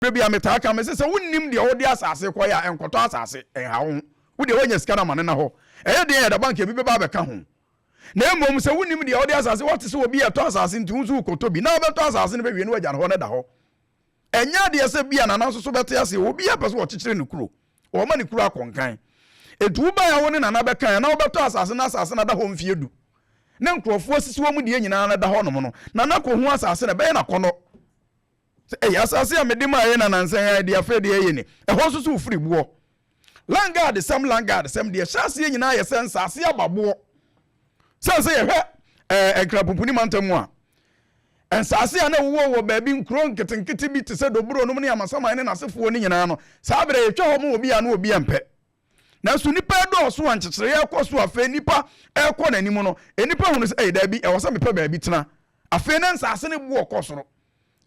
Berɛ bi a metaa ka, mese sɛ wonnim deɛ wode asase kɔyɛ a, nkɔtɔ asase, ɛnha wo ho. Wo deɛ woanya sika no ama no nna hɔ. Ɛyɛ den a ɛda bank a ebi bɛba abɛka ho. Na mmom sɛ wonnim deɛ wode asase, woate sɛ obi retɔ asase nti wo nso wokɔtɔ bi, na wobɛtɔ asase no bɛwie na woagya no hɔ na ɛda hɔ. Ɛnyɛ adeɛ sɛ bi a Nana nso so bɛte aseɛ, obiara pɛ sɛ ɔkyekyere ne kuro, ɔma ne kuro akɔ nkan. Enti wobaeɛ a wo ne Nana bɛkaeɛ na wobɛtɔ asase na asase no ada hɔ mfeɛ du, na nkurɔfoɔ asisi wɔn deɛ nyinaa na ɛda hɔnom no, Nana kɔhu asase no, ɛbɛyɛ no akɔnnɔ. Sɛ ɛyɛ asase a mede maa yɛ na nansa yi ara deɛ afei deɛ ɛyɛ ni. Ɛhɔ nso so wofiri boɔ. Landguard sɛm landguard sɛm deɛ ɛhyɛ aseɛ nyinaa yɛ sɛ nsase aba boɔ. Sɛ sɛ yɛhwɛ ɛɛ Nkrapumpuni mantam mu a, nsase a na ɛwowɔ wɔ baabi nkuro nketenkete bi te sɛ Doburo nom ne Amasaman ne n'asefoɔ no nyinaa no, saa berɛ yɛtwa hɔ ma obi a na obi mpɛ. Nanso nnipa redɔɔso a nkyekyereɛ rekɔ so afei nnipa rekɔ n'anim no, nnipa hunu sɛ, ei daabi, ɛwɔ sɛ mepɛ baabi tena. Afei na nsase no boɔ kɔ soro.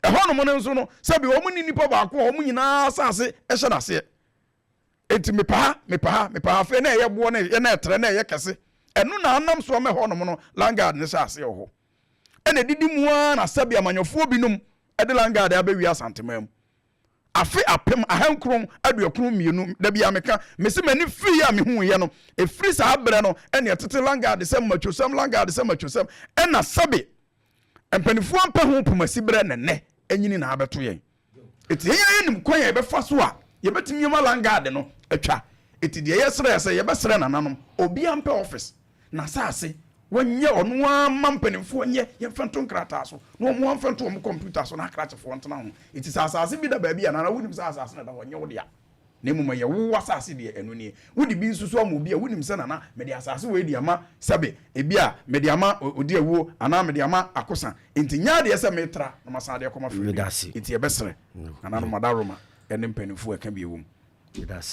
Ɛhɔnom no nso no, sɛbi wɔn ne nnipa baako a wɔn nyinaa asase hyɛ n'aseɛ. Enti mepɛ ha, mepɛ ha, mepɛ ha. Afei na ɛyɛ boɔ na ɛyɛ na ɛtrɛ na ɛyɛ kɛse. Ɛno na anam so ama ɛhɔnom no landguard no hyɛ aseɛ wɔ hɔ. Ɛna ɛdidi mu ara na sɛbi amanyɔfoɔ binom de landguard abɛwie Asanteman mu. Afe 1992, da biara meka, mese m'ani firii a mehuiɛ no, ɛfiri saa berɛ no ɛne ɛtete Langard sɛ mmatwosɛm, Langard sɛ mmatwosɛm, ɛna sɛbe mpanifoɔ ampɛ ho pomasi berɛ na nnɛ anyini na abɛto yɛn. Enti yɛn ara yɛnim kwan a yɛbɛfa so a yɛbɛtumi ama Langard no atwa. Enti deɛ yɛsrɛ yɛ sɛ yɛbɛsrɛ nananom, obiara mpɛ office, N'asase, wɔnyɛ ɔno ara mma mpanimfoɔ nyɛ, yɛmfa nto nkrataa so, na wɔn ara mfa nto wɔn kɔmputa so na akrakyefoɔ ntena ho. Enti sɛ asase bi da baabi a, Nana, wonim sɛ asase no da hɔ, ɛnyɛ wo dea, na mmom ɛyɛ wo asase deɛ, ɛno nie. Wode bi nso so ama obi a, wonim sɛ, Nana, mede asase wei de ama sɛbe, ebia mede ama Odiawuo anaa mede ama Akosa, enti nyɛ adeɛ sɛ metra na masan de akɔma Freddie. Meda ase. Enti yɛbɛsrɛ nananom adaworoma ne mpanimfoɔ a ɛka bi wɔ mu. Meda ase.